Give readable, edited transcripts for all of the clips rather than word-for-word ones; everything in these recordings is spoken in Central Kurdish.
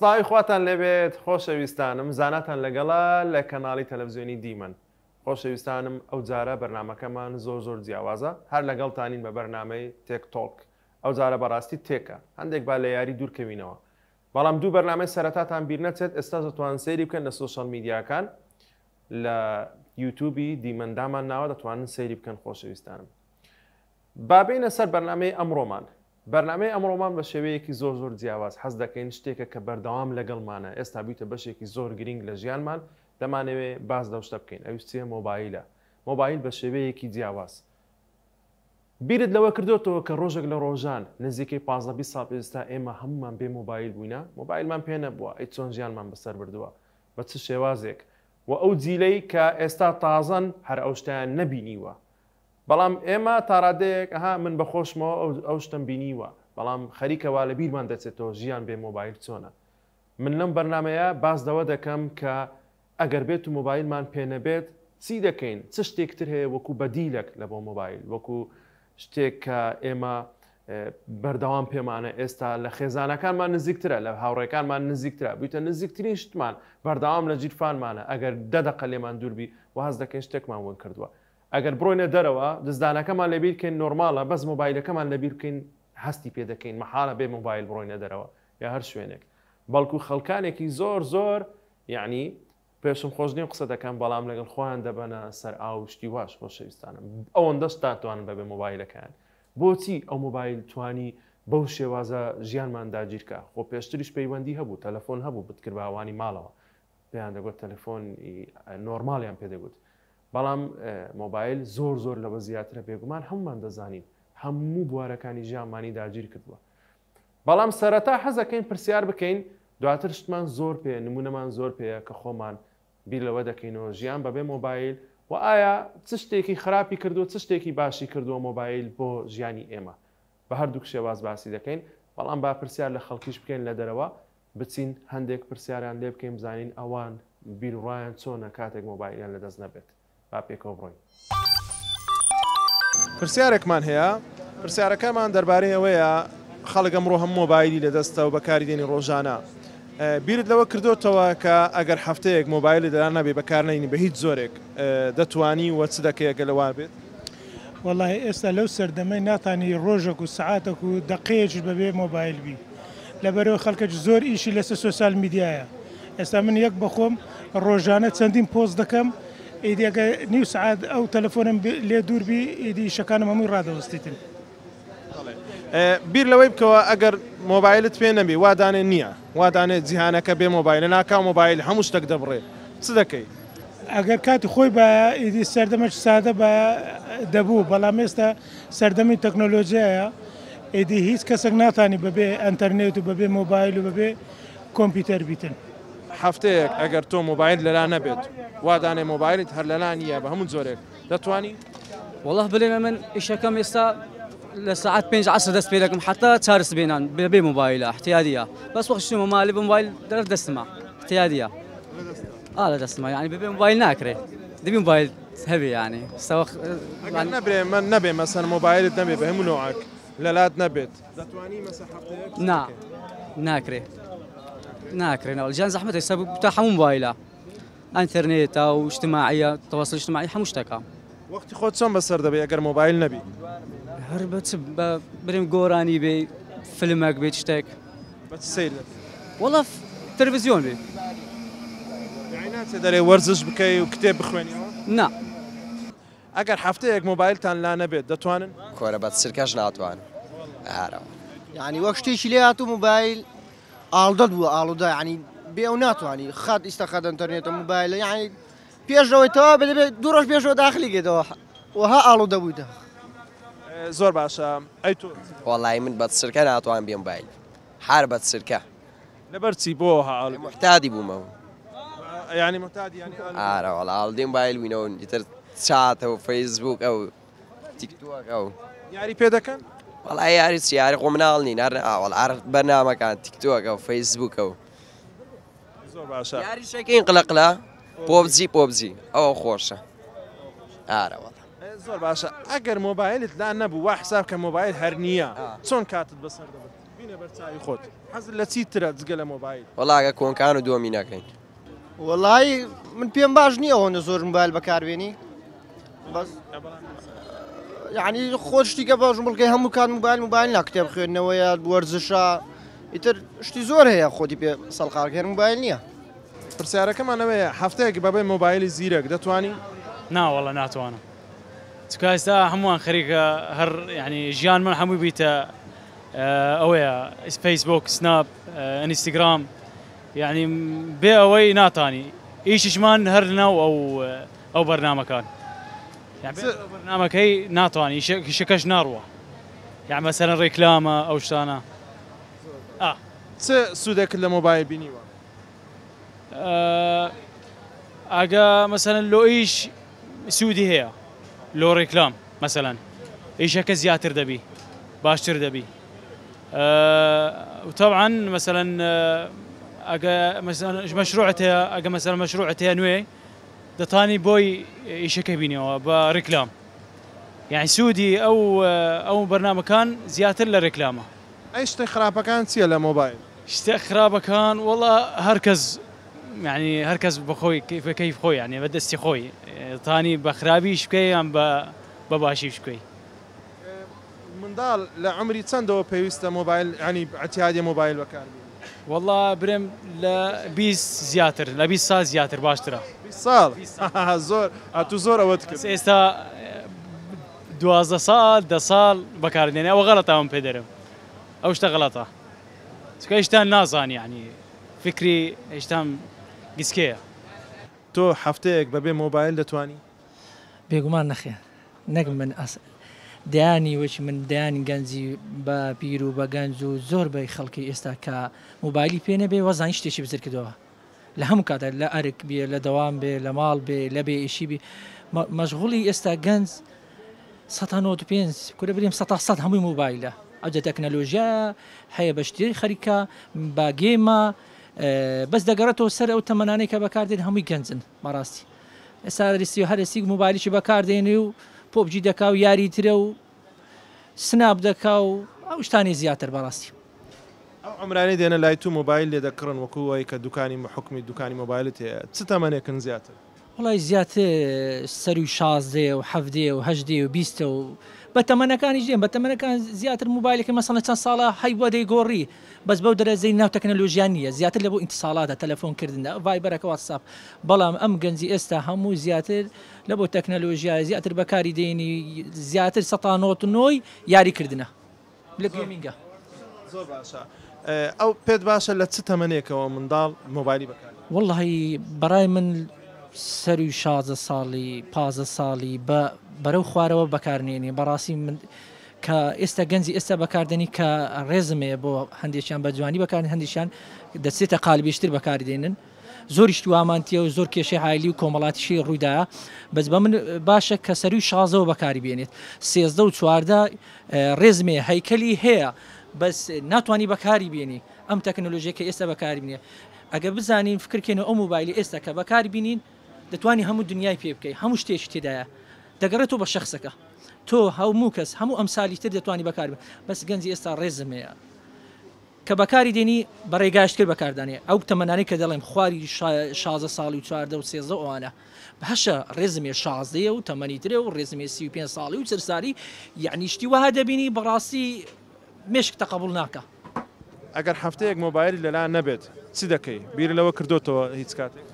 سڵاوی خواتان لێبێت خۆشەویستانم زاناتان لەگەڵە لە کەناڵی تەلەفزیۆنی دیمەن خۆشەویستانم ئەو جارە بەرنامەکەمان زۆر زۆر جیاوازە هەر لەگەڵتانین بە بەرنامەی Tech Talk ئەو جارە بەڕاستی tech ە هەندێک با لە یاری دوورکەوینەوە بەڵام دوو بەرنامەی سەرەتاتان بیر نەچێت ئێستاش دەتوان سەیری بکەن لە سۆشیال میدیاکان لە یوتوبی دیمەن دامان ناوە دەتوانن سەیری بکەن خۆشەویستانم با بێینە سەر بەرنامەی ئەمڕۆمان. بەرنامەی ئەمڕۆمان بە شێوەیەکی زۆر زۆر جیاواز حەز دەکەین شتێکە کە بەردەوام لەگەڵمانە ئێستا بوویتە بەشێکی زۆر گرینگ لە ژیانمان دەمانەوێ باس لەو شتە بکەین ئەویش چیە مۆبایلە مۆبایل بە شێوەیەکی جیاواز بیرت لەوە کردۆتەوە کە ڕۆژێک لە ڕۆژان نزیکەی 15 20 ساڵ ئێستا ئێمە هەمومان بێ مۆبایل بووینە مۆبایلمان پێ نەبووە ئەی چۆن ژیانمان بەسەر بردووە بە چ شێوازێک و ئەو جیلەی کە ئێستا تازەن هەر ئەو شتیان نەبینیوە بەڵام ئێمە تاڕادەیەک ئەها من بەخۆشمەوە ئەو شتەم بینیوە بەڵام خەریکە وا لە بیرمان دەچێتەوە ژیان بێ مۆبایل چۆنە من لەم بەرنامەیە باس لەوە دەکەم کە ئەگەر بێت و مۆبایلمان پێ نەبێت چی دەکەین چ شتێک تر هەیە وەکو بەدیلەک لە بۆ مۆبایل وەکو شتێک کە ئێمە بەردەوام پێمانە ئێستا لە خێزانەکانمان نزیکترە لە هاوڕێکانمان نزیکترە بوویتە نزیکترین شتمان بەردەوام لە جیرفانمانە ئەگەر دە دەقە لێمان دووربی واز دەکەین شتێکمان ون کردووە ئەگەر بڕۆینە دەرەوە دزدانەکەمان لەبیر کەین نۆرماڵە بەس مۆبایلەکەمان لەبیر بکەین هەستی پێ دەکەین مەحاڵە بێ مۆبایل بڕۆینە دەرەوە یا هەر شوێنێک بەڵکو خەڵکانێکی زۆر زۆر یعنی پێشم خۆش نیم قسە دەکەم بەڵام لەگەڵ خۆیان دەبەنە سەر ئاو شتی واش خۆشەویستانم ئەوەندەش تاتوانن بەبێ مۆبایلەکەیان بۆچی ئەو مۆبایل توانی بەو شێوازە ژیانمان داگیرکە خۆ پێشتریش پەیوەندی هەبوو تەلەفۆن هەبوو بتکردباوانی ماڵەوە پێیان دەگوت تەلەفۆن نۆرماڵیان پێ دەگوت بەڵام مۆبایل زۆر زۆر لەوە زیاترە بێگومان هەمومان دەزانین هەموو بوارەکانی ژیانمانی داگیر کردووە بەڵام سەرەتا حەزەکەین پرسیار بکەین دواتر شتمان زۆر پێ نمونەمان زۆر پێیە کە خۆمان بیر لەوە دەکەینەوە ژیان بەبێ مۆبایل و ئایا چ شتێکی خراپی کردو چ شتێکی باشی کردووە مۆبایل بۆ ژیانی ئێمە بە هەردووک شێواز باسی دەکەین بەڵام با پرسیار لە خەڵکیش بکەین لە دەرەوە بچین هەندێک پرسیاریان لێ بکەین بزانین ئەوان بیروڕایان چۆنە کاتێک مۆبایلیان لەدەست نەبێت با پێکەوە بڕۆین. پرسیارێکمان هەیە، پرسیارەکەمان دەربارەی ئەوەیە خەڵک ئەمڕۆ هەموو مۆبایلی لەدەستە و بەکاری دێنی ڕۆژانە، بیرت لەوە کردۆتەوە کە ئەگەر هەفتەیەک مۆبایلت لەلا نەبێ بەکار نەینی بە هیچ جۆرێک دەتوانی و چ دەکەی ئەگەر لەوا بێت؟ وەڵاهی ئێستا لەو سەردەمەی ناتانی ڕۆژەک و سەعاتەک و دەقەیەکیش بەبێ مۆبایل بی لەبەرئەوەی خەڵکەک زۆر ئیشی لەسەر سۆسیال میدیایە ئێستا من یەک بەخۆم ڕۆژانە چەندین پۆست دەکەم ئیدی ئەگەر نیو سەعات ئەو تەلەفۆنم لێ دوور بی ئیدی ئیشەکانم هەمووی ڕادەوەستیتن. بیر لەوەی بکەوە ئەگەر مۆبایلت پێ نەبی وا دانێ نییە وا دانێ جیهانەکە بێ مۆبایلە ناکاو مۆبایل هەموو شتەک دەبڕێ چ دەکەی؟ ئەگەر کاتی خۆی بایە ئیدی سەردەمەکی سادە بایە دەبوو بەڵام ئێستا سەردەمی تەکنۆلۆژیایە ئیدی هیچ کەسێک ناتانی بەبێ ئەنتەرنێت و بەبێ مۆبایل و بەبێ کۆمپیوتەر بیتن. هەفتەیەک ئەگەر تۆ مۆبایلت لەلا نەبێت وا دانێ مۆبایلت هەر لەلا نییە بە هەموو جۆرێک دەتوانی؟ وەڵا بلێمە من ئیشەکەم ئێستا لە ساعت پێنج عەسر دەست پێ دەکەم حتا چار سبێنان بەبێ مۆبایلە احتیادیە بەس وەخت شتمە مالی بە مۆبایل دەر دەستمە احتیادیە ئا لە دەستمە یعنی بەبێ مۆبایل ناکرێ دەبی مۆبایل هەبێ یعنی سەوەخ ئەگەر نەبێ من نەبێ مەسەن مۆبایلت نەبێ بە هەموو نەوعەک لەلات نەبێت دەتوانی مەسە هەفتەیەک نا ناکرێ ناکرێ ناوە ژیان زەحمەتە سەب تا هەموو مۆبایلە ئەنتەرنێتە و اجتماعیە تەواصل اجتماعی هەموو شتەکە. وەختی خۆت چۆن بەسەر دەبەی ئەگەر مۆبایل نەبی؟ هەر بە چ بە برێم گۆرانی بێ فلمەک بێت شتێک. بە چ سەیر دەکەی؟ وەڵا تەلەڤزیۆن بێ. یانی ناچێ دەرێ وەرزش بکەی و کتێب بخوێنیەوە؟ نا. ئەگەر هەفتەیەک مۆبایلتان لا نەبێت دەتوانن؟ کۆرە بە چرکەش ناتوانم ئارەوە. یانی وەک شتێکی لێ هاتوو مۆبایل ئاڵودەت بووە ئاڵودە یعنی بێ ئەو ناتوانانی خات ئیستا خەت ئەتەرنێتە موبایلە یعنی پێشەوەی تەوا بێ دەبێت دوو ڕۆژ پێشەوە داخلی کەیتەوە وەها ئاڵودە بوویتە. زۆر باشە ئەی تۆ؟ وەڵایی من بە چرکە ناتوانم بێ موبایل هەر بە چرکە. لەبەر چی بۆ وەها ئاڵودەی؟ موحتادی بوومەوە. یعنی موحتادی یعنی ئاڵودەی؟ ئارە وەڵا ئاڵودەی موبایل بووینەوە ئیتر چاتە و فەیسبووک ئەو تیکتۆک ئەو. یاری پێ دەکەن؟ وەڵا یاری چی یاری خۆ مناڵ نین هەر وەڵا هەر بەرنامەکان تیکتۆک و فەیسبووکە و زۆر باشە یاری شەکەین قلە قلە پۆبجی پۆبجی ئەوە خۆشە ئارە وەڵا زۆر باشە ئەگەر مۆبایلت لا نەبوو وا حساب کە مۆبایل هەر نییە چۆن کاتت بەسەر دەبرد؟ دینە بەرچاوی خۆت حەزت لە چی ترە جگە لە مۆبایل؟ وەڵا ئەگەر کۆنکان و دۆمینەکەین. وەڵایی من پێم باش نییە ئەوەندە زۆر مۆبایل بەکاربێنی بەس یعنی خۆت شتیکە باش بڵکەی هەموو کات مۆبایل مۆبایل نا کتێب خوێندنەوەیە وەرزشە ئیتر شتی زۆر هەیە خۆتی پێ سەڵقاڵکەی هەر مۆبایل نییە. پرسیارەکەمان ئەوەیە هەفتەیەک بەبێ مۆبایلی زیرەک دەتوانی؟ نا وەڵا ناتوانم چونکە ئێستا هەمووان خەریکە هەر یعنی ژیان من هەمووی بیتە ئەوەیە فەیسبوک سناپ ئینستاگرام یعنی بێ ئەوەی ناتانی ئیشیشمان هەر ناو ئەو ئەو بەرنامەکان بەرنامەکەی ناتوانانی ئیشەکەش ناڕوە یان مەسەرەن ڕێکلامە ئەو شتانە چ سوودێکت لە مۆبایل بینیوە؟ ئەگە مەسەلەن لۆ ئیش سوودی هەیە لۆ ڕێکلام مەسەلەن ئیشەکە زیاتر دەبی باشتر دەبی وتەبعا مەسەلەن ئەگە مەشروعت هەیە ئەگە مەسەلەن مەشروعت هەیە نوێ دەتانی بۆی ئیشەکە بینەوە بە ڕێکلام یعنی سوودی ئەو ئەو بەرنامەکان زیاتر لە ڕێکلامە. ئەی شتە خراپەکان چیە لە مۆبایل؟ شتە خراپەکان وەڵا هەر کەس یعنی هەر کەس بەخۆی بە کەیف خۆی یعنی بە دەستی خۆی تانی بە خراپیش بکەی یان بە بە باشیش بکەی. منداڵ لە عومری چەندەوە پێویستە مۆبایل یعنی ئیعتیادی مۆبایل بەکار بێنێ؟ وەڵا برێم لە 20 زیاتر لە 20 ساڵ زیاتر باشترە. 20 ساڵ زۆر ئەتوو زۆر ئەوەت کرد. ئێستا 12 ساڵ دە ساڵ بەکاردێنێ ئەوە غەڵەتە ئەوم پێ دەرم ئەو شتە غەڵەتە. چونکە هیچتان نازانی یانی فکری هیچتان گسکەیە. تۆ هەفتەیەک بەبێ مۆبایل دەتوانی؟ بێگومان نەخێر نەک من ئەس دەیانی وەکی من دەیانی گەنجی بە پیر و بە گەنج و زۆر بەی خەڵکی ئێستا کە مۆبایلی پێ نەبێ وەزانی شتێکی بزر کردەوە لە هەموو کاتە لە ئەرک بێ لە دەوام بێ لە ماڵ بێ لە بێ ئیشی بێ مەشغوڵی ئێستا گەنج سەتا 95 کورە بریم سەتا سەد هەمووی مۆبایلە ئەوجا تەکنەلۆژیا هەیە بە شتێ خەریکە بە گێمە بەس دەگەڕێتەوە سەر ئەو تەمەنانەی کە بەکاردێن هەمووی گەنجن بەڕاستی ئێستا رسی هەرسیک مۆبایلیی بەکاردێنێ و پۆبجی دەکا و یاری ترە و سناپ دەکا و ئەو شتانی زیاتر بەڕاستی. ئەو عەمرانەی دێنە لای تو مۆبایل لێ دەکڕن وەکو وای کە دوکانی حوکمی دوکانی مۆبایلت هەیە چ تەمەنێکن زیاتر؟ وەڵای زیاتر سەروی شازدەیە و حەڤدەیە و هەژدەیە و بیستە و بە تەمەنەکانیش دێن بە تەمەنەکان زیاتر مۆبایلەکەی مەسەڵەن چەند ساڵە هەیبوە دەیگۆڕی بەس بەو دەرەجەی ناو تەکنەلۆژیا نییە زیاتر لە بۆ ئیتساڵاتە تەلەفۆن کردنە ڤایبەرەکە واتساپ بەڵام ئەم گەنجی ئێستا هەموو زیاتر لە بۆ تەکنەلۆژیا زیاتر بەکاری دێنی زیاتر سەتا نۆت نۆی یاری کردنە. لە گەیمینگە. زۆر باشە ئەو پێت باشە لە چ تەمەنێکەوە منداڵ مۆبایلی بەکار دێنێت؟ وەڵاهی بەڕای من سەروی 16 ساڵی 15 ساڵی بە بەرەو خوارەوە بەکارنێنێ بەڕاستی من کە ئێستا گەنجی ئێستا بەکاردێنی کە ڕێزم هەیە بۆ هەندێکیان بە جوانی بەکار هەندێکیان دەچێتە قالبیشتر بەکاردێنن زۆریش وامان تیە و زۆر کێشەی عایلی و کۆمەڵاتیشی ڕوویدایە بەس بە من باشە کە سەروی شازەوە بەکاری بێنێت سێزدە و چواردە ڕێزمێ هەیکەلی هەیە بەس ناتوانانی بەکاری بێنی ئەم تەکنەلۆژیە کە ئێستا بەکاری بنێ ئەگە بزانین فکرکەین ئەو مۆبایلی ئێستا کە بەکاری بینین دەتوانی هەموو دنیای پێ بکەی هەموو شتێکی تێدایە دەگەڕێتەوە بە شخصەکە تۆ هەموو کەس هەموو ئەمسالی تر دەتوانی بەکار بەس گەنجی ئێستا ڕێزم هەیە کە بەکاری دێنی بە ڕێگایشتر بەکاردانێ ئەو تەمەنانەی کە دەڵێم خواری 16 ساڵی و 14 و 13 ئەوانە باشە ڕێزمێ شازدەیە و تەمەنی ترە و ڕێزمێ 35 ساڵی و چل ساڵی یعنی شتی وەها دەبینی بەڕاستی مێشک تەقەبوڵ ناکا. ئەگەر هەفتەیەک مۆبایلت لەلا نەبێت چ دەکەی؟ بیرت لەوە کردۆتەوە هیچ کاتێک؟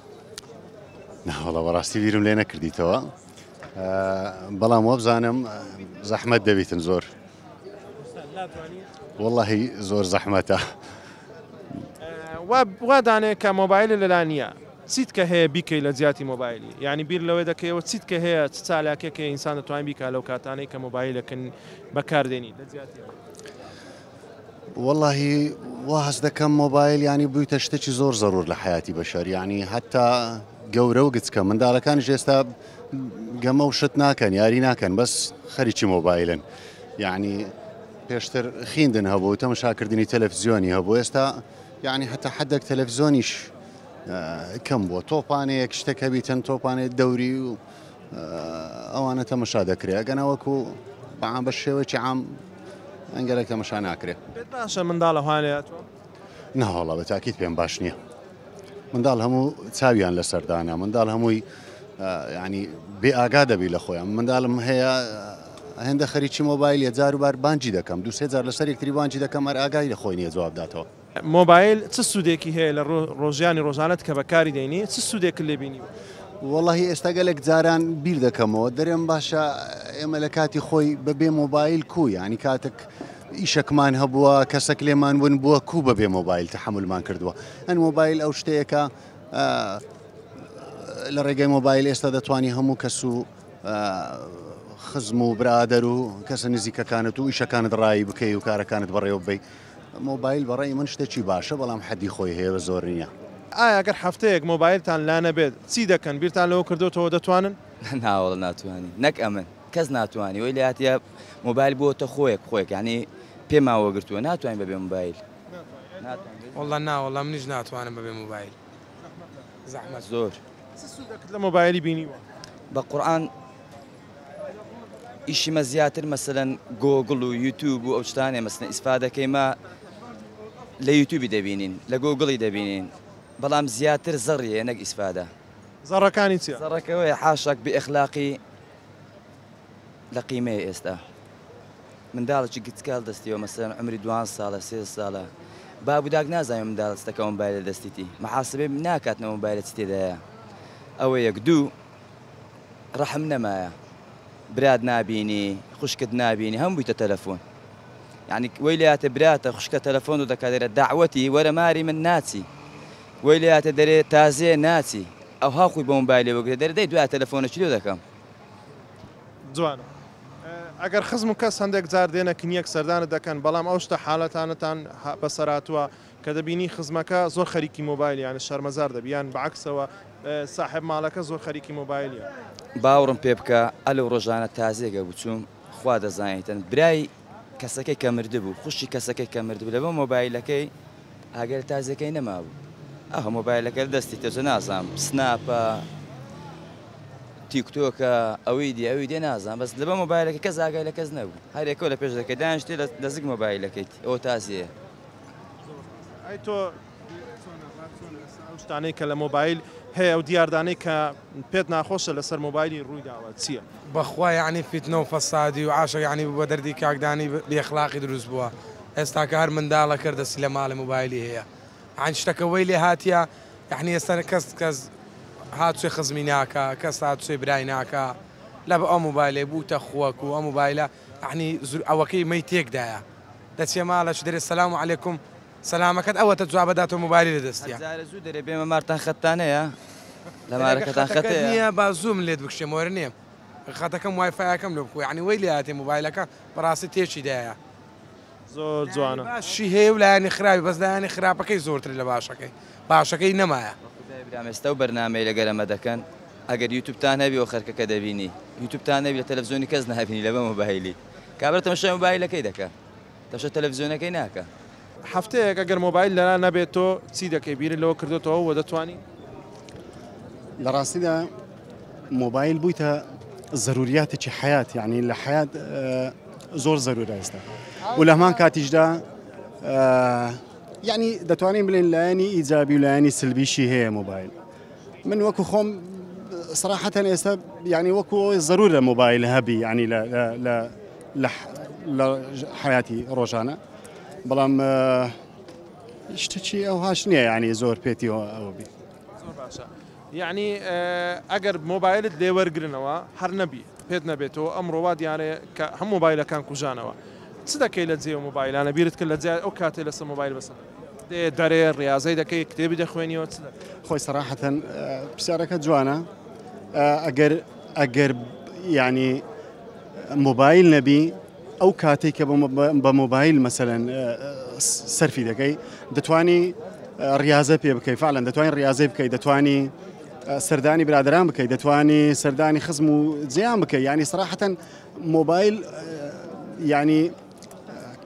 ناوەڵا بەڕاستی بیرم لێ نەکردیتەوە بەڵام وەبزانم زەحمەت دەبیتن زۆر. وەڵاهی زۆر زەحمەتە. وا دانێ کە مۆبایلت لەلا نییە چیت کە هەیە بیکەی لە جیاتی مۆبایلی یعنی بیر لەوەی دەکەیەوە چیت کە هەیە چ چالاکێک هەیە ئینسان دەتوانێت بیکا لەو کاتانەی کە مۆبایلەکەن بەکاردێنی لە جیاتی ئەوە. وەڵاهی وا هەست دەکەم مۆبایل یانی بوویتە شتێکی زۆر زەرور لە حیاتی بەشەر یانی حتا گەورە و گچکە منداڵەکانیش ئێستا گەمە و شت ناکەن یاری ناکەن بەس خەریکی مۆبایلن یعنی پێشتر خیندن هەبوو تەمەشاکردنی تەلەفزیۆنی هەبوو ئێستا یعنی هەتا حدێک تەلەفزیۆنیش کەم بووە تۆپانەیەک شتێک هەبیتن تۆپانێت دەوری و ئەوانە تەمەشا دەکرێت ئەگەنە وەکو بەعام بە شێوەیەکی عام ئەنگەرەک تەمەشا ناکرێ. پێت باشە منداڵ ئەوها لێهاتووە؟ ناوەڵا بە تاکید پێم باش نییە. منداڵ هەموو چاویان لەسەر دانا منداڵ هەمووی ینی بێ ئاگا دەبی لە خۆیان منداڵم هەیە هێندە خەریکی مۆبایلە جار و بار بانجی دەکەم دو سێ جار لەسەر یەکتری بانجی دەکەم هەر ئاگای لە خۆی نییە جواب داتەوە. مۆبایل چ سوودێکی هەیە لە ڕۆژیانی ڕۆژانەت کە بەکاری دێنی چ سوودێکت لێ بینیوە؟ وەڵاهی ئێستا گەلێک جاران بیر دەکەمەوە دەرێم باشە ئێمە لە کاتی خۆی بەبێ مۆبایل کو یانی کاتێک ئیشەکمان هەبووە کەسەک لێمان ون بووە کو بەبێ مۆبایل تەحەمولمان کردووە ئەن مۆبایل ئەو شتەیەکە لە ڕێگەی مۆبایل ئێستا دەتوانی هەموو کەس و خزم و برادەر و کەسە نزیکەکانت و ئیشەکانت ڕایی بکەی و کارەکانت بەڕێوە ببەی مۆبایل بەڕای من شتێکی باشە بەڵام حەدی خۆی هەیە و زۆر نییە. ئایا گەر هەفتەیەک مۆبایلتان لا نەبێت چی دەکەن؟ بیرتان لەوە کردۆتەوە دەتوانن؟ ناوەڵا ناتوانین نەک ئەمن کەس ناتوانی وەی لاتیە مۆبایل بۆتە خۆیەک خۆیەک یانی پێمان وەگرتووە ناتوانین بەبێ مۆبایل. وەڵا نا وەڵا منیش ناتوانم بەبێ مۆبایل زەحمەت. زۆر. چ سوودەکت لە مۆبایلی بینیوە؟ بە قورعان ئیشی مە زیاتر مەسەلەن گۆگڵ و یوتیوب و ئەو شتانەیە مەسەلەن ئیسفادەکەی مە لە یوتیوبی دەبینین لە گۆگڵی دەبینین بەڵام زیاتر زەڕی هەیە نەک ئیسفادە. زەڕەکانی چیە؟ زەڕەکەوەیە حاشاک بێ ئەخلاقی لە قیمەیە ئێستا منداڵێکی گچکال دەستیەوە مەسەلەن عومری دوان ساڵە سێ ساڵە باب و داک نازانێ منداڵە چ دەکا مۆبایلە دەستیتی محاسبەی ناکاتنەوە مۆبایلە چی تێدایە ئەوە یەک دوو ڕەحم نەمایە برات نابینی خوشکت نابینی هەم بوویتە تەلەفۆن یعنی وەی لاتە براتە خوشکە تەلەفۆن و دەکات دەرێ داوەتی وەرە ماری من ناچی وەی لاتە دەرێ تازێ ناچی ئەوها خۆی بۆ مۆبایلێ وەگرێ دەرێ دەی دوای تەلەفۆنە چلۆ دەکەم. جوانە ئەگەر خزم و کەس هەندێک جار دێنە کنیەک سەردانت دەکەن بەڵام ئەو شتە حالەتانەتان بەسەر هاتووە کە دەبینی خزمەکە زۆر خەریکی مۆبایل یان شەرمەزار دەبی یان بەعەکسەوە ساحێب ماڵەکە زۆر خەریکی مۆبایلیە. باوڕم پێ بکە ئەلەو ڕۆژانە تازێگە بچوم خوا دەزانیتن برای کەسەکەی کە مردبوو خوشکی کەسەکەی کە مردبوو لەبە مۆبایلەکەی ئاگای لە تازێکەی نەمابوو ئەه مۆبایلەکە لە دەستی تێچە نازانم سناپە تیکتۆکە ئەوی دی ئەوی دێ نازانم بەس لەبە مۆبایلەکە کەس ئاگای لە کەس نەبوو هەرێکەوە لە پێش دەکەی دانیشتێ لە زگ مۆبایلەکەیت ئەوە تازەیە. ئەی تۆ ئەو شتانەی کە لە مۆبایل هەیە ئەو دیاردانەی کە پێت ناخۆشە لەسەر مۆبایلی ڕووی داوە چییە؟ بەخوا یەعنی فیتنە و فەسادی و عاشق یەعنی بوو بە دەردی کاک دانی بێ ئەخلاقی دروست بووە ئێستاکە هەر منداڵە کەر دەستی لە ماڵێ مۆبایلی هەیە یەعنی شتەکە وەی لێ هاتیە یەعنی ئێستا کەس کەس هاتوچێ خزمی ناکا کەس هاتوچێ برای ناکا لە بە ئەو مۆبایلەی بووتە خوەک و ئەو مۆبایلە یەعنی ئەوەکەی مەی تێکدایە دەچێ ماڵە چ دەرێ سەلام عەلێکوم سەلامەکەت ئەوەتە جوابە داتەوە مۆبایلی لە دەستیە. هەر جارێ زوو دەرێ بێمە مارتان خەتتان هەیە؟ لە مارەکەتان خەت خەتەکەت هەیە؟ نییە با زوو من لێت بکشێم وەرە نییە خەتەکەم وایفایەکەم لۆ بکو یەعنی وەی لێ هاتێ مۆبایلەکە بەڕاستی تێکی دایە. زۆر جوانە. لایەنی باشی هەیە و لایەنی خراپی بەس لایەنی خراپەکەی زۆرترە لە باشەکەی باشەکەی نەمایە. بەخودای برام ئێستا ئەو بەرنامەی لەگەر ئەمە دەکەن ئەگەر یوتوبتان هەبی ئەو خەرکەکە دەبینی یوتوبتان نەبی لە تەلەفزیۆنی کەس نابینی لەبە مۆبایلی کابرا تەمەشای مۆبایلەکەی دەکا تەمەشای تەلەفزیۆنەکەی ناکا. هەفتەیەک ئەگەر مۆبایل لەلا نەبێت تۆ چی دەکەی بیرت لەوە کردۆتەوە و دەتوانی؟ لە ڕاستیدا مۆبایل بوویتە زەروریاتێکی حیات یعنی لە حیات زۆر زەرورە ئێستا و لە هەمان کاتیشدا یعنی دەتوانین بلێن لایەنی ئیجابی و لایەنی سلبیشی هەیە مۆبایل من وەکو خۆم سراحەتەن ئێستا یعنی وەکو ئەوەی زەرورە مۆبایل هەبی یعنی لە لە لە لە حیاتی ڕۆژانە بەڵام شتێکی ئەو هاش نییە یعنی زۆر پێتی ئەوە بی زۆر باشە یعنی ئەگەر مۆبایلت لێ وەرگرنەوە هەر نەبی پێت نەبێتەوە ئەمڕۆ وا دیارە کە هەم مۆبایلەکان کوژانەوە چ دەکەی لە جێ مۆبایلانە بیرت کرد لە جای ئەو کاتێ لەسەر مۆبایل بەسەر دێ دەرێ ڕاضەی دەکەی کتێبی دەخوێنیەوە چ دەکەی؟ خۆی سەراحەتەن پرسیارەکە جوانە ئەگەر ئەگەر یعنی مۆبایل نەبی ئەو کاتێک کە بە مۆبایل مەسەلەن سەرفی دەکەی دەتوانی ڕاضە پێ بکەی فعلەن دەتوانین ڕاضەی بکەی دەتوانی سەردانی برادران بکەی دەتوانی سەردانی خزم و جیان بکەی ینی سراحەتەن مۆبایل ینی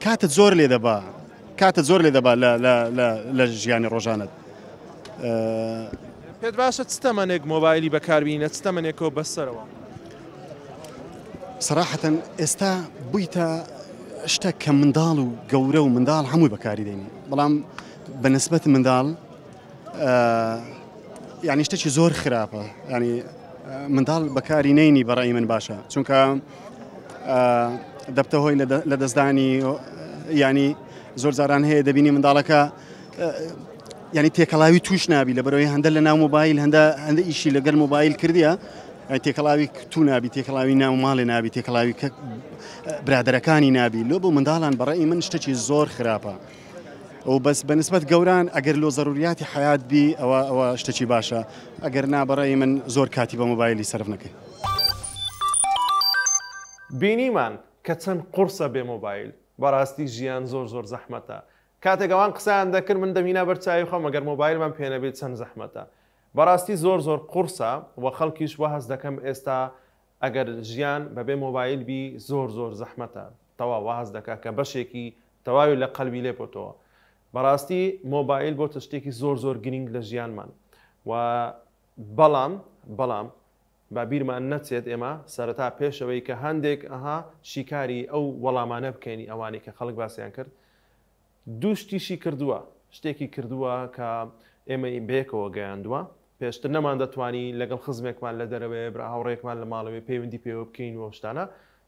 کاتت زۆر لێ دەبا کاتت زۆر لێ دەبا لە ژیانی ڕۆژانت. پێت باشە چ تەمەنێک مۆبایلی بەکاربینە چ تەمەنێکەوە بەسەرەوە؟ سەراحەتەن ئێستا بوویتە شتە کە منداڵ و گەورە و منداڵ هەمووی بەکاری دێنی بەڵام بە نسبەت منداڵ یعنی شتێکی زۆر خراپە ینی منداڵ بەکاری نینی بەڕی من باشە چونکە دەبتە هۆی لە دەستدانی ینی زۆر جاران هەیە دەبینی منداڵەکە ینی تێکەڵاوی توش نابی لە بەرەوەی هەندە لە ناو مۆبایل هەندە هەندە ئیشی لەگەل مۆبایل کردیە تێکەڵاوی تو نابی تێکەڵاوی ناو ماڵێ نابی تێکەڵاوی کە برادەرەکانی نابی لۆ بۆ منداڵان بەڕێی من شتێکی زۆر خراپە ئەو بەس بەنسبەت گەوران ئەگەر لۆ زەروریاتی حیات بی ئەوە ئەوە شتێکی باشە ئەگەر نا بەڕێی من زۆر کاتی بە مۆبایلی سەرف نەکەی. بینیمان کە چەند قوڕسە بێ مۆبایل بەڕاستی ژیان زۆر زۆر زەحمەتە کاتێک ئەوان قسەیان دەکرد من دەمهینا بەر چاوی خۆم ئەگەر مۆبایلمان پێ نەبێت چەند زەحمەتە بەڕاستی زۆر زۆر قوڕسە وە خەڵکیش وا هەست دەکەم ئێستا ئەگەر ژیان بەبێ مۆبایل بی زۆر زۆر زەحمەتە تەواو وا هەست دەکا کە بەشێکی تەواوی لە قەلبی لێ بۆتەوە بەڕاستی مۆبایل بۆتە شتێکی زۆر زۆر گرینگ لە ژیانمان و بەڵام بەڵام با بیرمان نەچێت ئێمە سەرەتا پێشەوەی کە هەندێک ئەها شیکاری ئەو وەڵامانە بکەین ئەوانەی کە خەڵک باسیان کرد دوو شتیشی کردووە، شتێکی کردووە کە ئێمەی بەیەکەوە گەیاندووە، پێشتر نەماندەتوانی لەگەڵ خزمێکمان لە دەرەوەیە، برا هاوڕێیەکمان لە ماڵەوەی پەیوەندی پێوە بکەین و ئەو شتانە،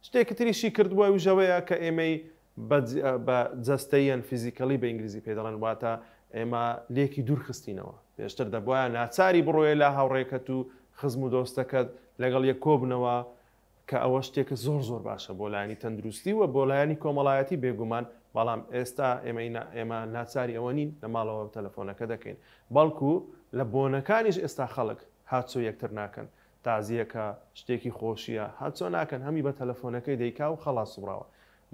شتێکی تریشی کردووە ئەویش ئەوەیە کە ئێمەی بە جەستەییەن physically بە ئینگلیزی پێی دەڵێن واتە ئێمە لێکی دوور خستینەوە، پێشتر دەبوایە ناچاری بڕۆیە لا هاوڕێکەت و خزم و دۆستەکەت لەگەڵ یەک کۆبنەوە، کە ئەوە شتێکە زۆر زۆر باشە بۆ لایەنی تەندروستی و بۆ لایەنی کۆمەڵایەتی بێگومان، بەڵام ئێستا ئێمەی ئێمە ناچاری ئەوە نین لە ماڵەوە تەلەفۆنەکە دەکەین، بەڵکو لە بۆنەکانیش ئێستا خەڵک هاتچۆ یەکتر ناکەن، تازیەکە، شتێکی خۆشیە، هاتچۆ ناکەن هەمی بە تەلەفۆنەکەی دەیکا و خەڵاس سوڕاوە.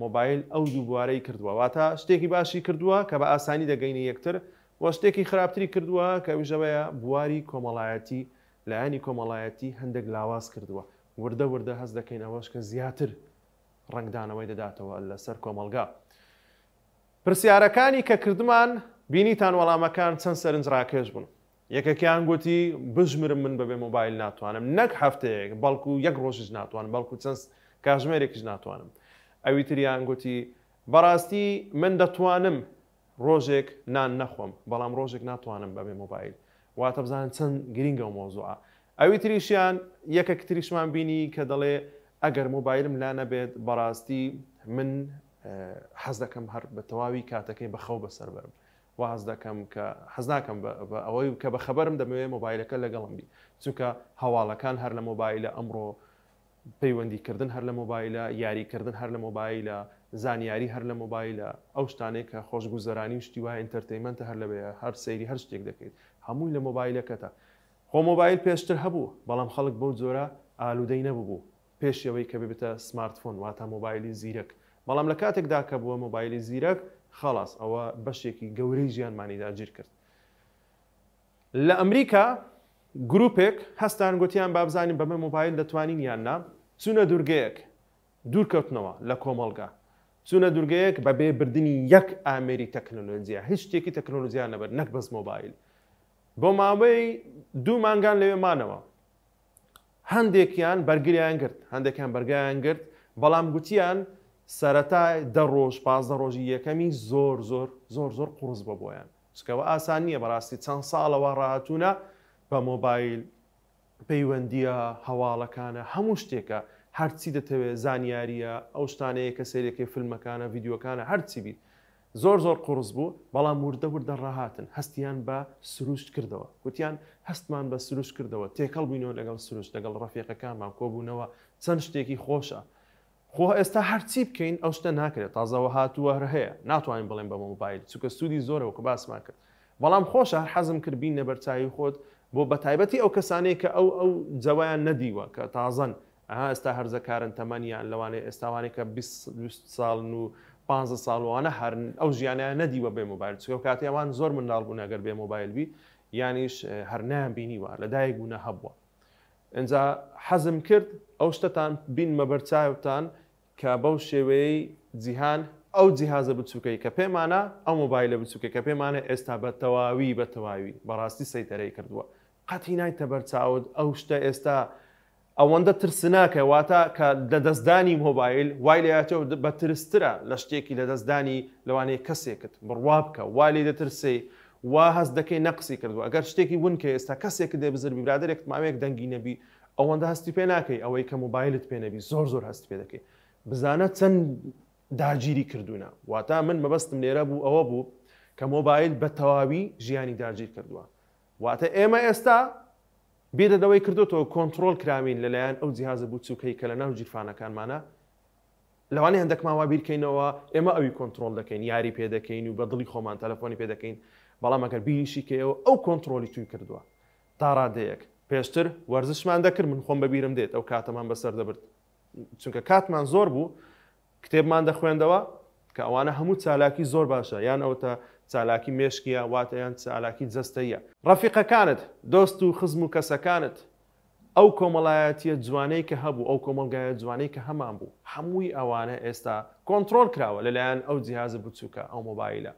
مۆبایل ئەو دوو بوارەی کردووە، واتە شتێکی باشی کردووە کە بە ئاسانی دەگەینە یەکتر و شتێکی خراپتری کردووە کە ئەویش ئەوەیە بواری کۆمەڵایەتی لایەنی کۆمەڵایەتی هەندێک لاواز کردووە، وردە وردە هەست دەکەین ئەوەش کە زیاتر ڕەنگدانەوەی دەداتەوە لەسەر کۆمەڵگا. پرسیارەکانی کە کردمان بینیتان وەڵامەکان چەند سەرنجڕاکێش بوون. یەکێکیان گوتی بژمرم من بەبێ مۆبایل ناتوانم، نەک هەفتەیەک بەڵکو یەک ڕۆژیش ناتوانم، بەڵکو چەند کاژمێرێکیش ناتوانم. ئەوی تریان گوتی بەڕاستی من دەتوانم ڕۆژێک نان نەخۆم بەڵام ڕۆژێک ناتوانم بەبێ مۆبایل واتە بزانن چەند گرینگە ئەو مەوزوعە ئەوی تریشیان یەکێک تریشمان بینی کە دەڵێ ئەگەر مۆبایلم لا نەبێت بەڕاستی من حەز دەکەم هەر بە تەواوی کاتەکەی بە خەو بەسەر بەرم واز دەکەم کە حەز ناکەم بە ئەوەی کە بە خەبەرم دەمەوێت مۆبایلەکە لەگەڵم بی چونکە هەواڵەکان هەر لە مۆبایلە ئەمڕۆ پەیوەندی کردن هەر لە مۆبایلە، یاری کردن هەر لە مۆبایلە، زانیاری هەر لە مۆبایلە، ئەو شتانەی کە خۆشگوزەرانی و شتی وایە entertainment ە هەر لەوێیە، هەر سەیری هەر شتێک دەکەیت هەمووی لە مۆبایلەکەتە. خۆ مۆبایل پێشتر هەبوو بەڵام خەڵک بەو جۆرە ئالوودەی نەببوو پێش ئەوەی کە ببێتە smartphone واتە مۆبایلی زیرەک، بەڵام لە کاتێکدا کە بووە مۆبایلی زیرەک خەڵاس ئەوە بەشێکی گەورەی ژیانمانی داگیر کرد. لە ئەمریکا گروپێک هەستان گوتیان با بزانین بەمە مۆبایل دەتوانین یان نا، چوونە دورگەیەک، دوور کەوتنەوە لە کۆمەڵگا، چوونە دورگەیەک بەبێ بردنی یەک ئامێری تەکنەلۆجیا، هیچ شتێکی تەکنەلۆجیان نەبرد نەک بەس مۆبایل، بۆ ماوەی دوو مانگان لەوێ مانەوە، هەندێکیان بەرگریان گرت، هەندێکیان بەرگیان گرت، بەڵام گوتیان سەرەتای دە ڕۆژ 15 ڕۆژی یەکەمی زۆر زۆر زۆر زۆر قوڕس بۆ بۆیان. چونکە ئەوە ئاسان نییە بەڕاستی چەند ساڵە وا ڕاهاتوونە بە مۆبایل پەیوەندییە هەواڵەکانە هەموو شتێکە هەرچی دەتەوێت زانیارییە ئەو شتانەیە کە سەیرەکەی فیلمەکانە ڤیدیۆکانە هەرچی بیت زۆر زۆر قوڕس بوو بەڵام وردە وردە ڕاهاتن هەستیان بە سروشت کردەوە گوتیان هەستمان بە سروشت کردەوە تێکەڵ بووینەوە لەگەڵ سروشت لەگەڵ ڕەفیقەکانمان کۆبوونەوە چەند شتێکی خۆشە خۆ ئێستا هەرچی بکەین ئەو شتە ناکرێت تازە وە هاتووە هەر هەیە ناتوانین بڵێن بە مۆبایل چونکە سوودی زۆرە وەکو باسمان کرد بەڵام خۆشە هەر حەزم کرد بینە بەرچاوی خۆت بۆ بەتایبەتی ئەو کەسانەی کە ئەو ئەو جەوایان نەدیوە کە تازەن ئەها ئێستا هەرزەکارن تەمەنیان لەوانەیە ئێستاوانەی کە 20 ساڵن و 15 ساڵ وانە هەر ئەو ژیانیان نەدیوە بێ مۆبایل چونکە کاتی ئەوان زۆر منداڵ بوون ئەگەر بێ مۆبایل بی یانیش هەر نەیان بینیوە لەدایک بوونە هەبووە ئینجا حەزم کرد ئەو شتەتان بینمە بەرچاوتان کە بەو شێوەیەی جیهان ئەو جیهازە بچوکەی کە پێمانە ئەو مۆبایلە بچوکەی کە پێمانە ئێستا بە تەواوی بە تەواوی بەڕاستی سەیتەرەی کردووە قەتی نایتە بەرچاوت ئەو شتە ئێستا. ئەوەندە ترسناکە واتە کە لەدەستدانی مۆبایل وای لێهاتووە بەترسترە لە شتێکی لەدەستدانی لەوانەیە کەسێکت بڕوا بکە وا لێی دەترسێی وا هەست دەکەی نەقسی کردووە ئەگەر شتێکی ون کەی ئێستا کەسێکت لێ بزر بی برادەرێکت ماوەیەک دەنگی نەبی ئەوەندە هەستی پێ ناکەی ئەوەی کە مۆبایلت پێ نەبی زۆر زۆر هەست پێ دەکەی بزانە چەند داگیری کردوونە واتە من مەبەستم لێرە بوو ئەوە بوو کە مۆبایل بە تەواوی ژیانی داگیر کردووە واتە ئێمە ئێستا بیرت لەوەی کردۆتەوە کۆنتڕۆڵ کراوین لەلایەن ئەو جیهازە بوچوکەی کە لەناو گیرفانەکانمانە؟ لەوانەیە هەندەکمان وا بیرکەینەوە ئێمە ئەوی کۆنتڕۆڵ دەکەین، یاری پێ دەکەین و بە دڵی خۆمان تەلەفۆنی پێ دەکەین، بەڵام ئەگەر بیریشی کەیەوە ئەو کۆنتڕۆڵی توی کردووە تا ڕادەیەک. پێشتر وەرزشمان دەکرد، من خۆم بەبیرم دێت ئەو کاتەمان بەسەر دەبرد، چونکە کاتمان زۆر بوو کتێبمان دەخوێندەوە کە ئەوانە هەموو چالاکی زۆر باشە یان ئەوتە چالاکی مێشکیە واتە یان چالاکی جەستەیە. ڕەفیقەکانت، دۆست و خزم و کەسەکانت، ئەو کۆمەڵایەتیە جوانەی کە هەبوو، ئەو کۆمەڵگایە جوانەی کە هەمان بوو، هەمووی ئەوانە ئێستا کۆنتڕۆڵ کراوە لەلایەن ئەو جیهازە بچوکە، ئەو مۆبایلە.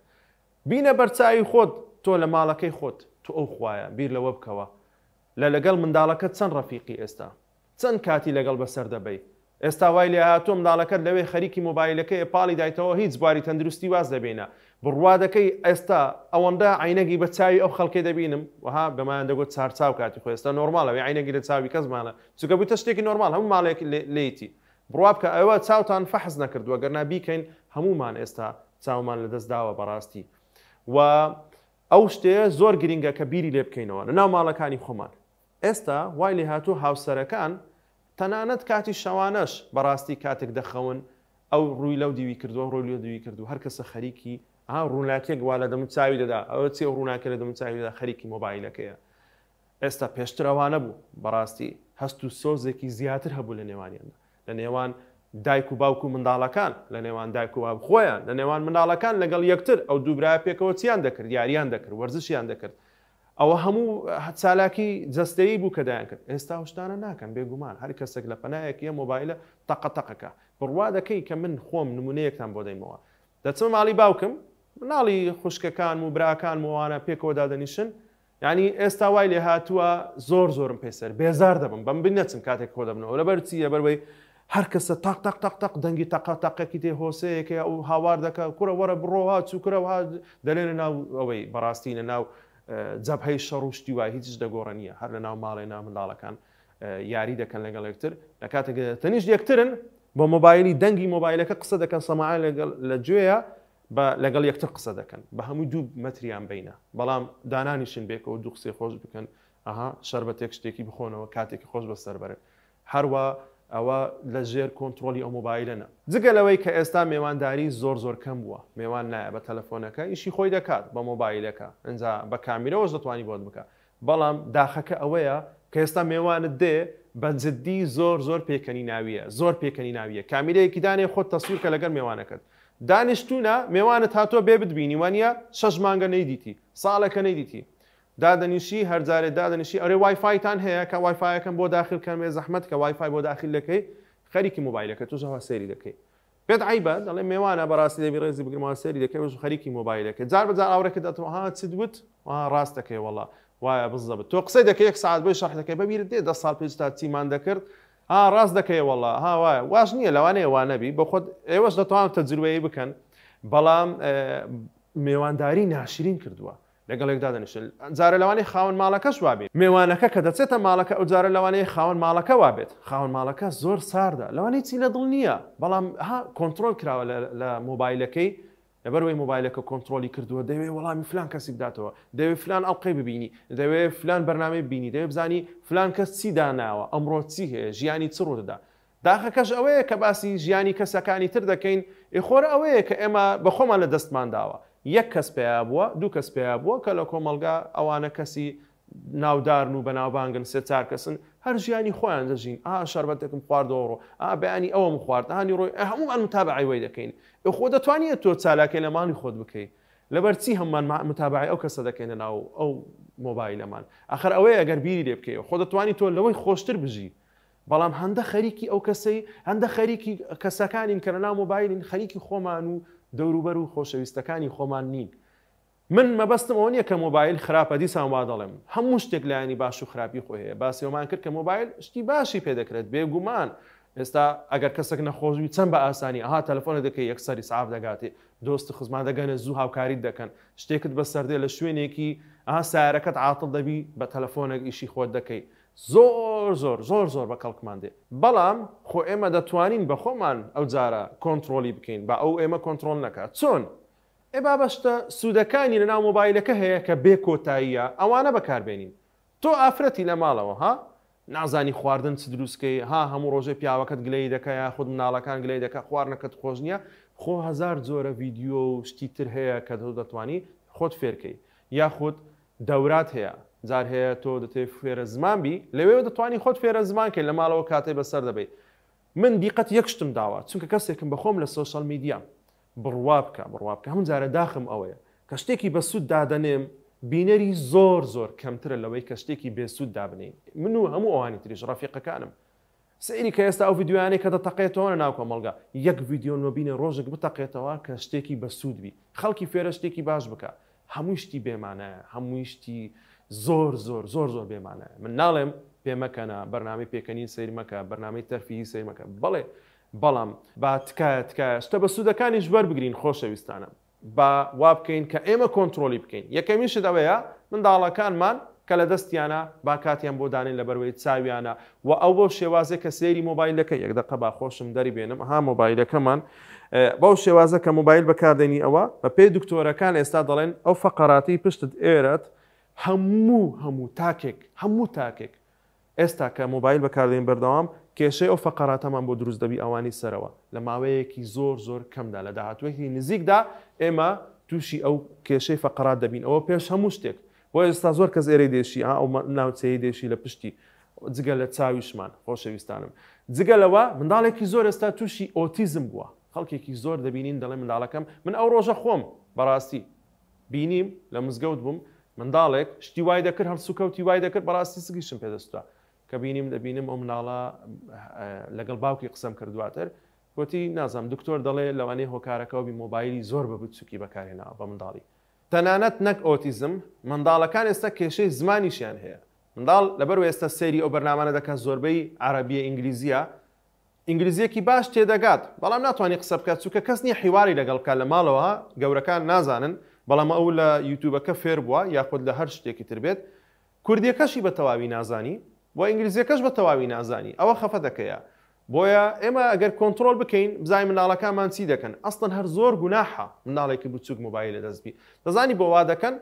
بینە بەرچاوی خۆت تۆ لە ماڵەکەی خۆت، تۆ ئەو خوایە، بیر لەوە بکەوە لە لەگەڵ منداڵەکەت چەند ڕەفیقی ئێستا؟ چەند کاتی لەگەڵ بەسەر دەبەی؟ ئێستا وای لێهاتووە منداڵەکەت لەوێ خەریکی مۆبایلەکەیە پاڵی دایتەوە هیچ بواری تەندروستی واز لێبێنە بڕوا دەکەی ئێستا ئەوەندە عەینەگی بە چاوی ئەو خەڵکەی دەبینم وەها بەمایان دەگوت چارچاو کاتی خۆی ئێستا نۆرماڵە وێ عەینەگی لە چاوی کەس مانە چونکە بوویتە شتێکی نۆرماڵ هەموو ماڵێک لێیتی بڕوا بکە ئەوە چاوتان فەحس نەکردووە گەرنا بیکەین هەموومان ئێستا چاومان لەدەست داوە بەڕاستی و ئەو شتەیە زۆر گرینگە کە بیری لێ بکەینەوە لەناو ماڵەکانی خۆمان ئێستا وای لێهاتوو هاوسەرەکان تەنانەت کاتی شەوانەش بەڕاستی کاتێک دەخەون ئەو ڕووی لەو دیوی کردووە ڕووی لەو دیوی کردووە هەر کەسە خەریکی ئەها ڕووناکێک وا لە دەم و چاوی دەدا ئەوە چی ئەو ڕووناکە لە دەم و چاوی دەدا خەریکی مۆبایلەکەیە ئێستا پێشتر ئەوانە بوو بەڕاستی هەست و سۆزێکی زیاتر هەبوو لە نێوانیاندا لە نێوان دایک و باوک و منداڵەکان لە نێوان دایک و باب خۆیان لە نێوان منداڵەکان لەگەڵ یەکتر ئەو دوو برایە پێکەوە چیان دەکرد یاریان دەکرد وەرزشیان دەکرد ئەوە هەموو چالاکی جەستەیی بوو کە دەیانکرد، ئێستا ئەو شتانە ناکەن، بێگومان هەر کەسێک لە پەنایەکی ئەم مۆبایلە تەقە تەقەکە، بڕوا دەکەی کە من خۆم نمونەیەکتان بۆ دەیمەوە، دەچمە ماڵی باوکم، مناڵی خوشکەکانم و براکانم و ئەوانە پێکەوە دادەنیشن، یانی ئێستا وای لێهاتووە زۆر زۆرم پێ سەر بێزار دەبم بەم بن نەچم کاتێک کۆ دەبنەوە، لەبەر چی؟ لەبەر وەی هەر کەسە تاق تاق تاق تاق دەنگی تەقە تەقێکی تێ هۆسەیەکەیە ئەو هاوار دەکا کوڕە وەرە بڕۆ ها چوو ها دەلێ لە ناو ئەوەی بەڕاستی لە ناو جەبهەی شەڕ و شتی وای هیچش دەگۆڕە نییە هەر لە ناو ماڵێ نا منداڵەکان یاری دەکەن لەگەڵ یەکتر لە کاتێک تەنیشت یەکترن بۆ مۆبایلی دەنگی مۆبایلەکە قسە دەکەن سەماعە لەگەڵ لە گوێیە بە لەگەڵ یەکتر قسە دەکەن بە هەمووی دوو مەتریان بینە بەڵام دانانیشن بێکەوە دوو قسەی خۆش بکەن ئەها شەربەتێک شتێکی بخۆنەوە کاتێکی خۆش بەسەر بەرن هەروا ئەوە لە ژێر کۆنتڕۆڵی ئەو مۆبایلە نە. جگە لەوەی کە ئێستا مێوانداری زۆر زۆر کەم بووە، مێوان نایە بە تەلەفۆنەکە ئیشی خۆی دەکات بە مۆبایلەکە، ئینجا بە کامیرەوەش دەتوانی بۆت بکا، بەڵام داخەکە ئەوەیە کە ئێستا مێوانت دێ بە جدی زۆر زۆر پێکەنیناویە، زۆر پێکەنیناویە، کامیرەیەکی دانێ خۆت تەسویر کە لەگەر مێوانەکەت دانیشتوونە، مێوانت هاتووە بێ بتبینی وانیە شەش مانگە نەیدیتی، ساڵێکە نەیدیتی، دادەنیشی هەر جارێ دادەنیشی ئەرێ وای فایتان هەیە کە وای فایەکەم بۆ داخل کەن بێ زەحمەت کە وای فای بۆ داخل دەکەی خەریکی مۆبایلەکە تۆش ئەوها سەیری دەکەی پێت عەیبە دەڵێ مێوانە بەڕاستی دەبی ڕێزی بگرم ئەوها سەیری دەکەی وەش خەریکی مۆبایلەکە جار بە جار ئاوڕێکت دەتەوە ها چت وت ها ڕاست دەکەی وەڵا وایە بزەبت تۆ قسەی دەکەی یەک سەعات بۆی شەرح دەکەی بەبیرت دێ دە ساڵ پێش تا چیمان دەکرد ها ڕاست دەکەی وەڵا ها وایە واش نییە لەوانەیە وا نەبی بۆ خۆت ئێوەش دەتوان تەجروبەیە بکەن بەڵام مێوانداری ناشرین کردووە لەگەڵ یەک دادەنیشن جارە لەوانەیە خاوەن ماڵەکەش وابێ مێوانەکە کە دەچێتە ماڵەکە ئەو جارە لەوانەیە خاوەن ماڵەکە وابێت خاوەن ماڵەکە زۆر ساردە لەوانەیە چی لە دڵ نییە بەڵام ها کۆنترۆل کراوە لە مۆبایلەکەی لەبەرئەوەی مۆبایلەکە کۆنترۆلی کردووە دەیەوێت وەڵامی فلان کەسی بداتەوە دەیەوێت فلان ئەڵقەی ببینی دەیەوێت فلان بەرنامەی ببینی دەیەوێت بزانی فلان کەس چی داناوە ئەمڕۆ چی هەیە ژیانی چ ڕوودەدا داخەکەش ئەوەیە کە باسی ژیانی کەسەکانی تر دەکەین، ئێ خۆر ئەوەیە کە ئێمە بە خۆمان لە دەستمان داوە. یەک کەس پەیا بووە، دوو کەس پەیا بووە کە لە کۆمەڵگا ئەوانە کەسی ناودارن و بەناوبانگن، سێ چار کەسن، هەر ژیانی خۆیان دەژین، ئا شەربەتێکم خواردەوە ڕۆ، ئا بەیانی ئەوەم خوارد، ئا نیڕۆی، ئێ هەموومان متابەعەی وەی دەکەین. ئێ خۆ دەتوانی تۆ چالاکی لە ماڵی خۆت بکەی. لەبەر چی هەموومان متابەعەی ئەو کەسە دەکەینە ناو ئەو مۆبایلەمان؟ ئاخر ئەوەیە ئەگەر بیری لێ بکەیەوە، خۆ دەتوانی تۆ لەوەی خۆشتر بژی. بەڵام هەندە خەریکی ئەو کەسەی هەندە خەریکی کەسەکانین کە لەناو مۆبایلین خەریکی خۆمان و دەوروبەر و خۆشەویستەکانی خۆمان نین. من مەبەستم ئەوە نییە کە مۆبایل خراپە دیسان وا دەڵێم هەموو شتێک لایەنی باش و خراپی خۆی هەیە باسی ئەومان کرد کە مۆبایل شتی باشی پێ دەکرێت بێگومان ئێستا ئەگەر کەسێک نەخۆش بی چەند بە ئاسانی ئەها تەلەفۆنە دەکەی یەکسەر ئیسعاف دەگاتێ دۆست و خزمان دەگەنە زوو هاوکاریت دەکەن شتێکت بەسەر دێ لە شوێنێکی ئەها سایارەکەت عاتڵ دەبی بە تەلەفۆنێک ئیشی خۆت دەکەی زۆر زۆر زۆر زۆر بە کەڵکمان دێ بەڵام خۆ ئێمە دەتوانین بە خۆمان ئەو جارە کۆنتڕۆلی بکەین با ئەو ئێمە کۆنتڕۆل نەکات چۆن؟ ئێ بابە شتە سوودەکانی لەناو مۆبایلەکە هەیە کە بێ کۆتاییە ئەوانە بەکاربێنین تۆ ئافرەتی لە ماڵەوە ها نازانی خواردن چ دروست کەی ها هەموو ڕۆژێ پیاوەکەت گلەیی دەکا یاخود مناڵەکان گلەیی دەکا خواردنەکەت خۆش نییە خۆ هەزار جۆرە ڤیدیۆ و شتی تر هەیە کە تۆ دەتوانی خۆت فێرکەی یاخود دەورات هەیە جار هەیە تۆ دەتەوێ فێرە زمان بی لەوێوە دەتوانی خۆت فێرە زمان کەی لە ماڵەوە کاتێ بەسەر دەبەی من دیقەت یەک شتم داوە چونکە کەسێکم بەخۆم لە سۆشیال میدیا بڕوا بکە بڕوا بکە هەموو جارە داخم ئەوەیە کە شتێکی بەسوود دادەنێم بینەری زۆر زۆر کەمترە لەوەی کە شتێکی بێسوود دابنێین من و هەموو ئەوانی تریش ڕەفیقەکانم سەیری کە ئێستا ئەو ڤیدیۆیانەی کە دەتەقێتەوە لە ناو کۆمەڵگا یەک ڤیدیۆ نۆبینە ڕۆژێک بتەقێتەوە کە شتێکی بەسوود بی خەڵکی فێرە شتێکی باش بکە هەمووی شتی بێمانایە هەمووی شتی زۆر زۆر زۆر زۆر بێمانایە من ناڵێم پێ مەکەنە بەرنامەی پێکەنین سەیر مەکە بەرنامەی تەرفیهی سەیر مەکە بەڵێ بەڵام با تکایە تکایە شتە بەسوودەکانیش وەربگرین خۆشەویستانم با وا بکەین کە ئێمە کۆنترۆلی بکەین یەکەمین شت ئەوەیە منداڵەکانمان کە لە دەستیانە با کاتیان بۆ دانێن لەبەروەی چاویانە و ئەو بەو شێوازێک کە سەیری مۆبایلەکە یەک دەقە با خۆشم دەری بێنم ها مۆبایلەکەمان بەو شێوازە کە مۆبایل بەکاردێنی ئەوە بە پێی دکتۆرەکان ئێستا دەڵێن ئەو فەقەراتی پشتت ئێرەت هەموو هەموو تاکێک هەموو تاکێک ئێستا کە مۆبایل بەکاردێن بەردەوام کێشەی ئەو فەقەراتەمان بۆ دروست دەبی ئەوانی سەرەوە لە ماوەیەکی زۆر زۆر کەمدا لە داهاتوویەکی نزیکدا ئێمە تووشی ئەو کێشەی فەقەرات دەبین ئەوە پێش هەموو شتێک بۆ ئێستا زۆر کەس ئێرەی دێشی ئا ئەو ناوچەیەی دێشی لە پشتی جگە لە چاویشمان خۆشەویستانم جگە لەوە منداڵێکی زۆر ئێستا تووشی ئۆتیزم بووە خەڵکێکی زۆر دەبینین دەڵێ منداڵەکەم من ئەو ڕۆژە خۆم بەڕاستی بینیم لە مزگەوت بووم منداڵێک شتی وای دەکرد هەڵسوکەوتی وای دەکرد بەڕاستی سگیشم پێدەسوتا کە بینیم دەبینم ئەو مناڵە لەگەڵ باوکی قسەم کرد دواتر گوتی نازانم دکتۆر دەڵێ لەوانەیە هۆکارەکەەوە بی مۆبایلی زۆر بە بچوکی بەکارهێناوە بە منداڵی تەنانەت نەک ئۆتیزم منداڵەکان ئێستا کێشەی زمانیشیان هەیە منداڵ لەبەر ئێستا سەیری ئەو بەرنامانە دەکات زۆربەی عەرەبیە ئینگلیزیە ئینگلیزیەکی باش تێدەگات بەڵام ناتوانانی قسە بکات چونکە کەس نییە حیواری لەگەڵ بکات لە ماڵەوە گەورەکان نازانن بەڵام ئەو لە یوتیوبەکە فێر بووە یاخود لە هەر شتێکی تر بێت کوردیەکەشی بە تەواوی نازانی و ئینگلیزیەکەش بە تەواوی نازانی ئەوە خەفەتەکەیە بۆیە ئێمە ئەگەر کۆنتڕۆل بکەین بزانین منداڵەکانمان چی دەکەن ئەسڵەن هەر زۆر گوناحە منداڵێکی بچوک مۆبایل لەدەست بی دەزانی بۆ وا دەکەن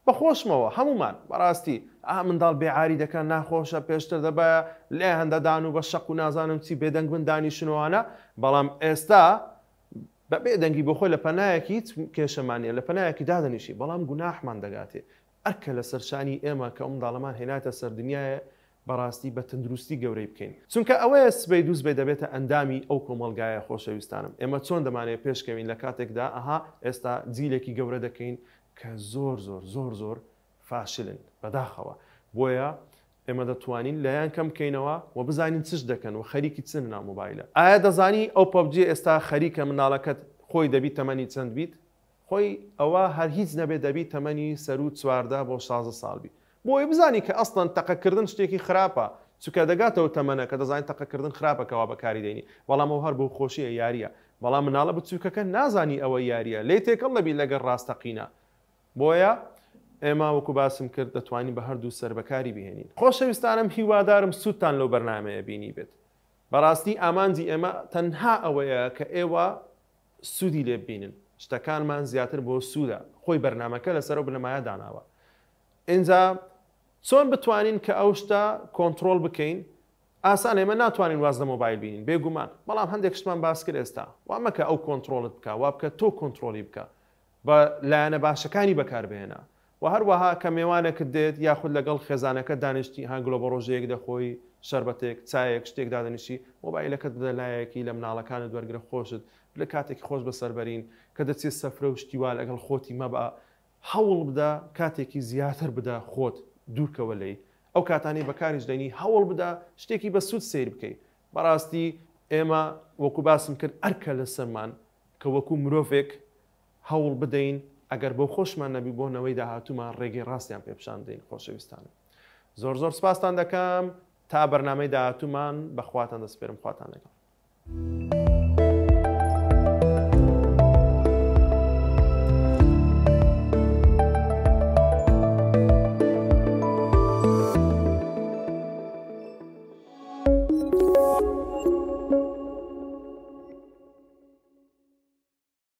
بەخۆشمەوە هەمومان بەڕاستی ئا منداڵ بێعاری دەکەن ناخۆشە پێشتر دەبایە لێیان دەدان و بە شەق و نازانم چی بێدەنگ بن دانیشنوانە بەڵام ئێستا بە بێدەنگی بۆ خۆی لە پەنایەکی هیچ کێشەمان نیە لە پەنایەکی دادەنیشی بەڵام گوناحمان دەگاتێ ئەرکە لەسەر شانی ئێمە کە ئەو منداڵەمان هێنایتە سەر دنیایە بەڕاستی بە تەندروستی گەورەی بکەین چونکە ئەوەیە سبەی دووسبەی دەبێتە ئەندامی ئەو کۆمەڵگایە خۆشەویستانم ئێمە چۆن دەمانەوێت پێشکەوین لە کاتێکدا ئەها ئێستا جیلێکی گەورە دەکەین کە زۆر زۆر زۆر زۆر فاشلن بەداخەوە بۆیە ئێمە دەتوانین لایان کەم بکەینەوە و بزانین چش دەکەن و خەریکی چن ناو مۆبایلە ئایا دەزانی ئەو PUBG ئێستا خەریکە منداڵەکەت خۆی دەبی تەمەنی چەند بیت خۆی ئەوە هەر هیچ نەبێ دەبی تەمەنی سەروو 14 بۆ 16 ساڵ بی بۆی بزانی کە ئەسڵەن تەقەکردن شتێکی خراپە چونکە دەگاتە ئەو تەمەنە کە دەزانی تەقەکردن خراپە کەوا بەکاری دێنی بەڵام ئەو هەر بۆ خۆشیە یاریە بەڵام مناڵە بچوکەکە نازانی ئەوە یاریە لێی تێکەڵ دەبی لەگەر ڕاستەقینە بۆیە ئێمە وەکو باسم کرد دەتوانین بە هەردوو سەر بەکاری بهێنین خۆشەویستانم هیوادارم سوودتان لەو بەرنامەیە بینی بێت بەڕاستی ئامانجی ئێمە تەنها ئەوەیە کە ئێوە سوودی لێ ببینن شتەکانمان زیاتر بۆ سوودە خۆی بەرنامەکە لەسەر ئەو بنەمایە داناوە ئینجا چۆن بتوانین کە ئەو شتە کۆنتڕۆڵ بکەین؟ ئاسانە ئێمە ناتوانین واز لە مۆبایل بینین بێگومان، بەڵام هەندێک شتمان باس کرد ئێستا، وا مەکە ئەو کۆنتڕۆڵت بکا، وا بکە تۆ کۆنتڕۆڵی بکە، بە لایەنە باشەکانی بەکاربهێنە و هەروەها کە مێوانێکت دێت یاخود لەگەڵ خێزانەکەت دانیشتی ها گلۆبەڕۆژەیەک دەخۆی، شەربەتێک، چایەک، شتێک دادەنیشی، مۆبایلەکەت بدە لایەکی لە مناڵەکانت وەرگرە خۆشت لە کاتێکی خۆش بەسەربەرین، کە دەچیت سەفرە و شتی وا لەگەڵ خۆتی مەبە، هەوڵ بدە کاتێکی زیاتر بدە خۆت دوورکەوە لێی ئەو کاتانەی بەکاریش دەینی هەوڵ بدە شتێکی بەسوود سەیر بکەی بەڕاستی ئێمە وەکو باسم کرد ئەرکە لەسەرمان کە وەکو مرۆڤێک هەوڵ بدەین ئەگەر بۆ خۆشمان نەبی بۆ نەوەی داهاتوومان ڕێگەی ڕاستیان پێ پیشان بدەین خۆشەویستانم زۆر زۆر سپاستان دەکەم تا بەرنامەی داهاتوومان بەخواتان دەسپێرم خواتان لەگەڵ.